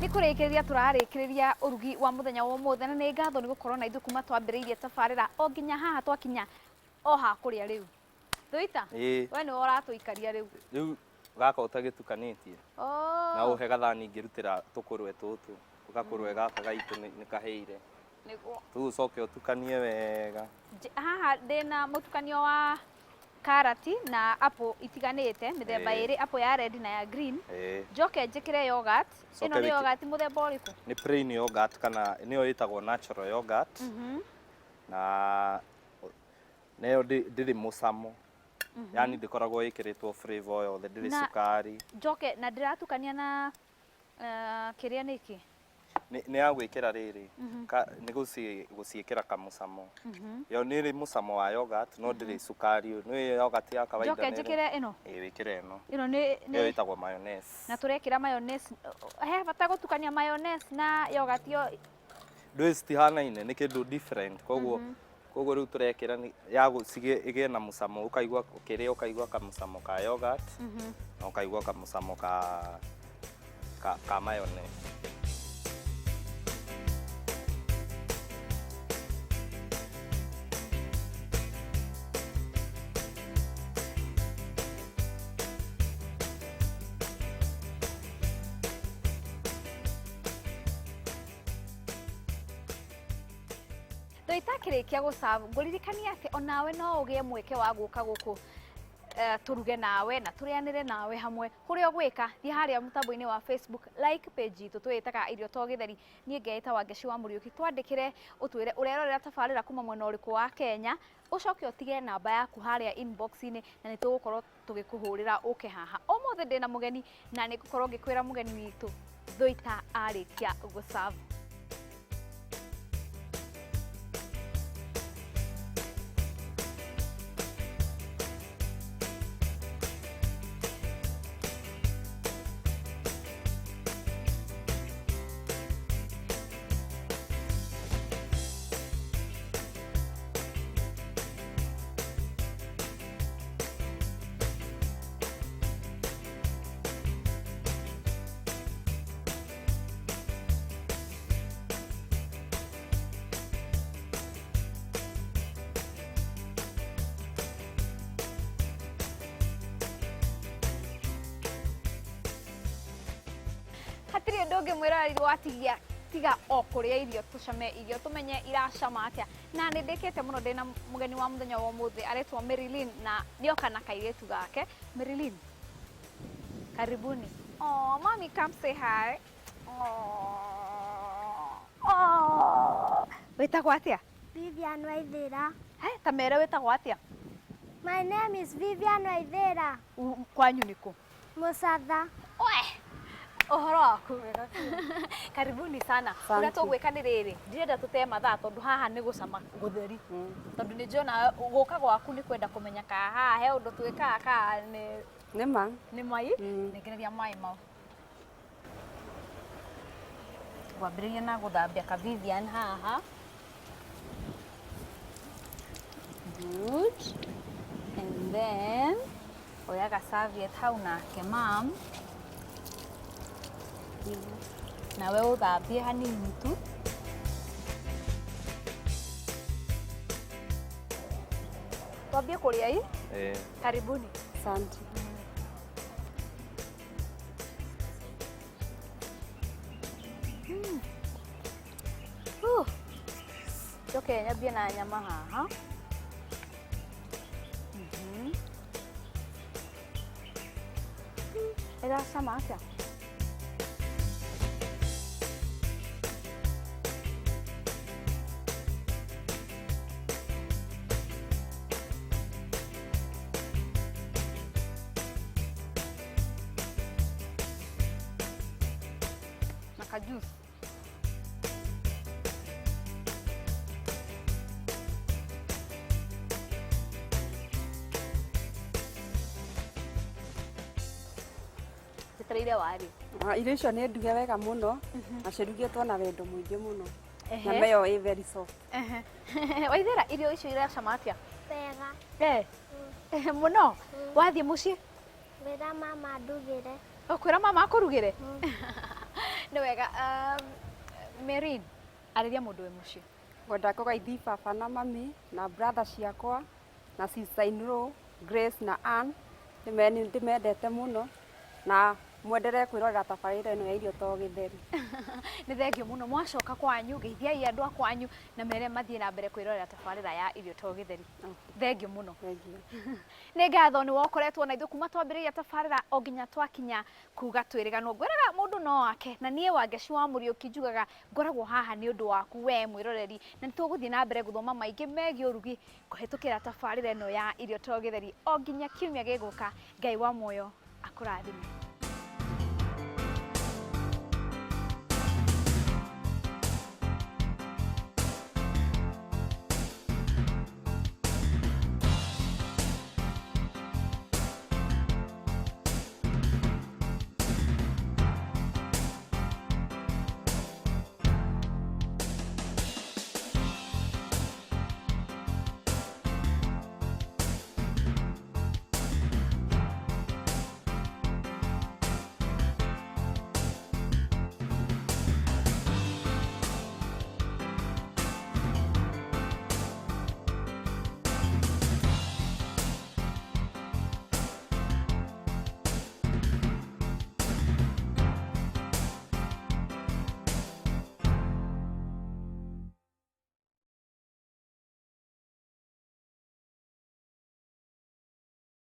Nĩ kũrĩkĩrĩria tũrarĩkĩrĩria ũrugi wa mũthenya wa ũmũthĩ, na nĩ ngatho nĩ gũkorwo na ithuĩ kuma twambĩrĩirie tabarĩra o nginya haha twakinya o ha kũrĩa rĩu. Thuita, we nĩwe ũratũikaria rĩu. Rĩu gaka ũtagĩtukanĩtie na ũhe gathani ngĩrutĩra tũkũrwe tũtũ, gakũrwe gaka gaitũ nĩ kahĩire. Nĩguo. Rĩu ũcoke ũtukanie wega. Haha ndĩna mũtukanio wa karati na apple itiganĩte mĩthemba ĩrĩ, apple ya red na ya green. Njoke njĩkĩre yogurt. Ĩno nĩ yogurt mũthemba ũrĩkũ? Nĩ plain yogurt kana nĩyo ĩtagwo natural yogurt. Na nayo ndĩrĩ mũcamo. Yaani ndĩkoragwo ĩkĩrĩtwo flavor o yothe, ndĩrĩ cukari. Njoke na ndĩratukania na kĩrĩa nĩkĩ? Nĩ ya gwĩkĩra rĩrĩ, nĩ gũciĩkĩra kamũcamo. Yo nĩ ĩrĩ mũcamo wa yogurt no ndĩrĩ cukari. Nĩ yogurt ya kawaida. Njoke njĩkĩre ĩno? Ĩĩ wĩkĩre ĩno. Ĩno nĩ Ĩyo ĩtagwo mayonnaise. Na tũrekĩra mayonnaise. He bata gũtukania mayonnaise na yogurt yo? Ndũĩ citihanaine, nĩ kĩndũ different koguo koguo rĩu tũrekĩra nĩ ya ĩgĩe na mũcamo, ũkaigua ũkĩrĩa ũkaigua kamũcamo ka yogurt na ũkaigua kamũcamo ka mayonnaise. Tũitakĩrĩkia gũcabu, ngũririkania atĩ onawe no ũgĩe mweke wa gũka gũkũ tũruge nawe na tũrĩanĩre nawe hamwe. Kũrĩa ũgwĩka, thiĩ harĩa mũtambo-inĩ wa Facebook, like page itũ twĩtaga Irio to Gĩtheri, niĩ ngeĩta Wangeci wa Mũriũki, twandĩkĩre ũtwĩre ũrerorera tabarĩra kuma mwena ũrĩkũ wa Kenya, ũcoke ũtige namba yaku harĩa inbox-inĩ na nĩ tũgũkorwo tũgĩkũhũrĩra ũke haha. Ũmũthĩ ndĩna mũgeni na nĩ ngũkorwo ngĩkwĩra mũgeni witũ Thuita arĩkia gũcabu. Hatirĩ ũndũ ũngĩ mwĩroreri watigia tiga o kũrĩa irio, tũcame irio tũmenye iracama atĩa. Na nĩ ndĩkĩte mũno ndĩna mũgeni wa mũthenya wa ũmũthĩ aretwo Marilyn na nĩoka na kairĩtu gake. Marilyn, karibuni. Oh, mommy come say hi. Oh. Oh. Wĩtagwo atĩa? Vivian Waithera. He, ta mere wĩtagwo atĩa? My name is Vivian Waithera. Kwanyu nĩ kũ? Mũcatha. Oe! Ũhoro waku? Karibuni sana. Ũrĩa tũgwĩka nĩ rĩrĩ, ndirenda tũte mathaa tondũ haha nĩ gũcama gũtheri. Tondũ nĩ njona gũka gwaku nĩ kwenda kũmenya kana haha he ũndũ twĩkaga kana nĩ Nĩ ma. Nĩ mai. Nengereria maĩ mau. Ngwambĩrĩria na gũthambia ka Vivian haha. Good. And then oya ga serviette hau nake mam. Nawe ũthambie hanini tu. Twambie kũrĩa ĩ? Eh. Karibuni. Asante. Njoke nyambie na nyama haha. Ĩracama atĩa? Na ka juice. Njetereire wari. Ah, irio icio nĩ nduge wega mũno na cirugĩtwo na wendo mũingĩ mũno. Nyama ĩyo ĩ very soft. Waithera, irio icio iracama atĩa? Wega. Eh. Mũno. Wathiĩ mũciĩ? Ngwĩra mama andugĩre. Ũkwĩra mama akũrugĩre? Nĩ wega. Merin, arĩria mũndũ wĩ mũciĩ. Ngwenda kũgeithia baba na mami na brother ciakwa na sister in law Grace na Ann. Ndĩmendete mũno na mwenderee kwĩrorera tabarĩra ĩno ya Irio to Gĩtheri. Nĩ thengio mũno. Mwacoka kwanyu, geithiai andũ a kwanyu na mere mathiĩ na mbere kwĩrorera tabarĩra ya Irio to Gĩtheri. Thengio mũno. Thengio. Nĩ ngatho nĩ wokoretwo na ithuĩ kuma twambĩrĩria tabarĩra o nginya twakinya kuga twĩrĩganwo. Ngwĩraga mũndũ no wake, na niĩ Wangeci wa Mũriũki njugaga ngoragwo haha nĩ ũndũ waku we mwĩroreri, na nĩ tũgũthiĩ na mbere gũthoma maingĩ megiĩ ũrugi kũhĩtũkĩra tabarĩra ĩno ya Irio to Gĩtheri o nginya kiumia gĩgũka. Ngai wa muoyo akũrathime.